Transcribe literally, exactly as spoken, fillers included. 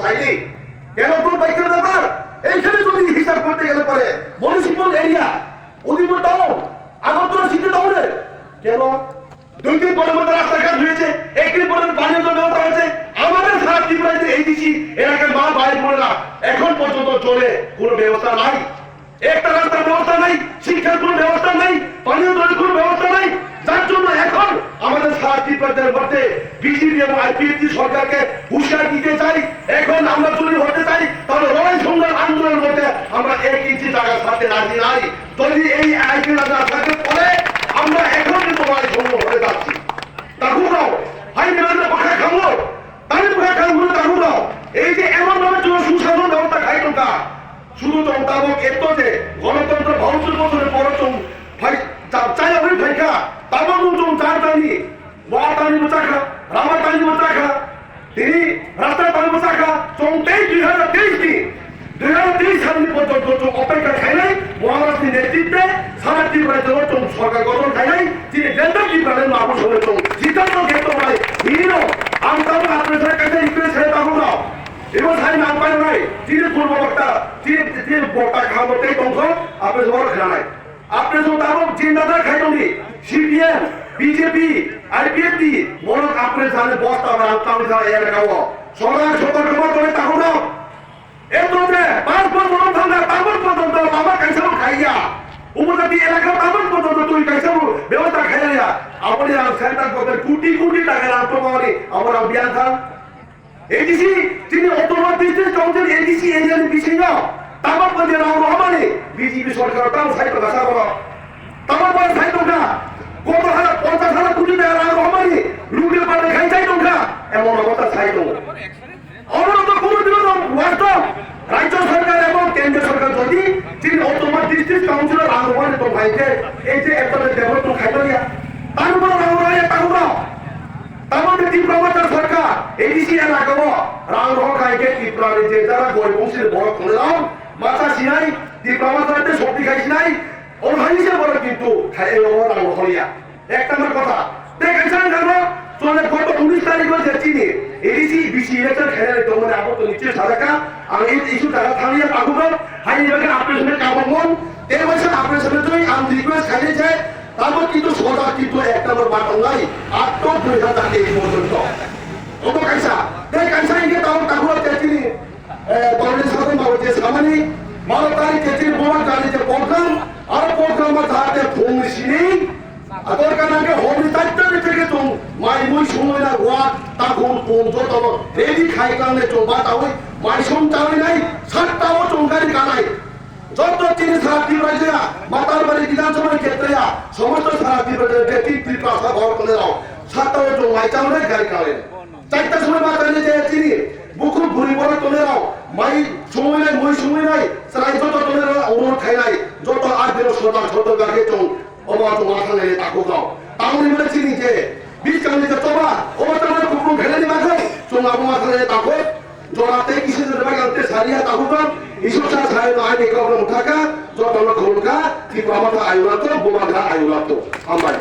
হয়নি? কেন তোর বাইকের ব্যাপার? এইখানে যদি হিসাব করতে গেলে পরে মিউনিসিপ্যাল এরিয়া, উদয়পুর টাউন, আগরতলা সিটি টাউনে কেন দুই দিন পরে মধ্যে রাস্তাঘাট হয়েছে, একদিন পরে পানীয় জল ব্যবস্থা হয়েছে? আমাদের সারা ত্রিপুরাতে এডিসি এলাকার মা ভাই বোনেরা এখন পর্যন্ত জলে কোনো ব্যবস্থা নাই। একটা রাস্তার ব্যবস্থা নাই, শিক্ষার কোনো ব্যবস্থা নাই, পানীয় জলের কোনো ব্যবস্থা নাই, যার জন্য এখন আমাদের সারা ত্রিপুরাদের মধ্যে বিজেপি এবং আইপিএফটি সরকারকে হুঁশিয়ারি দিতে চাই। এখন আমরা যদি হতে চাই, তাহলে লড়াই সংগ্রাম আন্দোলনের মধ্যে আমরা এক ইঞ্চি জায়গা ছাড়তে রাজি নাই। যদি এই আইপিএফ না থাকে, পরে আমরা এখন কিন্তু লড়াই সংগ্রাম হতে যাচ্ছি। Takhuk rok, hai ni bagwi bwkha khango, tani bwkha khango takhuk rok. Ei je emon bhabe chwng susason bebosta khai tongkha, sudu tong tabok etto je gonotontro bahatur bochor ni poro chwng phai cha-, chaya wi phaikha, tabok no chwng char tani, wa tani bwchakha, rama tani bwchakha, tini rasta tani bwchakha, chwng tei dui hazar teis ni Dui hazar teis salni porjonto chwng opekha khainai Maharashtrani netritwe sara Tripura rajyo chwng sorkar gothon khainai, chini Greater Tripura ni mabur songwi chwng jitano gate tongnai hino ang tabuk apre sara kaisa request khainai takhuk rok. Ebo sai nang pai nai, chini purbo bakta, chini, chini bokta khambo tei tongkho, apre sara khainai. Apre sara tabuk jindada khai tongdi, C P M, B J P, I P F T, borok apre sara bosta ba ang tabuk sara elaka o. Sorkar sotorko ba tongwi takhuk rok. Ekdom de, panch bochor wng thangkha, tabuk porjonto lama kaisa bo khaiya. Upojati elaka tabuk porjonto twi kaisa bo bebosta khaiya. Aboni ang center government koti koti taka rang tongmani, abo rang biyan thang. A D C, chini Autonomous District Council A D C area ni bisingo tabuk porjonto rang rohormani B J P sorkar tamo sai tongkha sa borok. Tamo borok sai tongkha. Koto hala ponchash hajar koti taka rang rohormani, lute pate khai sai tongkha. Emon obostha sai tongo. Obono to kuno dino no wasto rajyo sorkar ebong kendriyo sorkar jodi chini Autonomous District Council o rang rwmani tong hai khe, ei je ekta de develop tong khai manya. Tamo bono rang rwya tamo rok. Tamo de Tipra Motha sorkar A D C elaka o rang rw khai khe Tripura ni je jara gorib bongsi ni borok tongnai rok masa sinai, Tipra Motha te sokti khai sinai, o hai se borok kintu khai o rang rw ya. Ek number kotha. Tei kaisa wngkha no, chole goto unis tarikh o je chini A D C B C election khainani tongmani abo to niche sajaka, ang ei issue jaga thangya takhuk rok, haini bagwi apre sone kabangmon, tei waisa apre sone twi ang request khainai je, tamo kintu soda kintu ek number ma tongnai, ato dui hazar teis porjonto. Obo kaisa, tei kaisa hingke tamo takhuk rok je chini, eh, tongni satung babu je samani, baro tarikh je chini boman jani je program, aro program ma jahate phungni sini, Ador kana ke hobri tatta ni teke tum mai mui sumui na wa ta gun kum joto no ready khai kang ne tum ba ta ui mai sum ta ui nai sat ta o tum gari kanai. Joto chini sara Tripura jaya Matabari Bidhan Sabha ni khetre ya somosto sara Tripura jaya beti Tripura sa bhor kone rao sat ta o tum mai ta ui nai gari kanai. Chaita sumui ma ta ni jaya chini bukhuk buri bora kone rao mai sumui nai mui sumui nai sarai joto kone rao uro khai nai joto ar biro sota joto gari tum Obo chwng ma thanglaini takhuk rok. Tamoni hwnwi chini je biskang ni je choba, obo tamoni kupulung khainani bagwi chwng abo ma thanglaini takhuk. Jora tei kisi jora bagwi ang tei sariya takhuk rok. Isuk sa sai no ani kok rok thaka, joto no khulka, Tipra Motha ayulatto, Bubagra ayulatto. Hambai.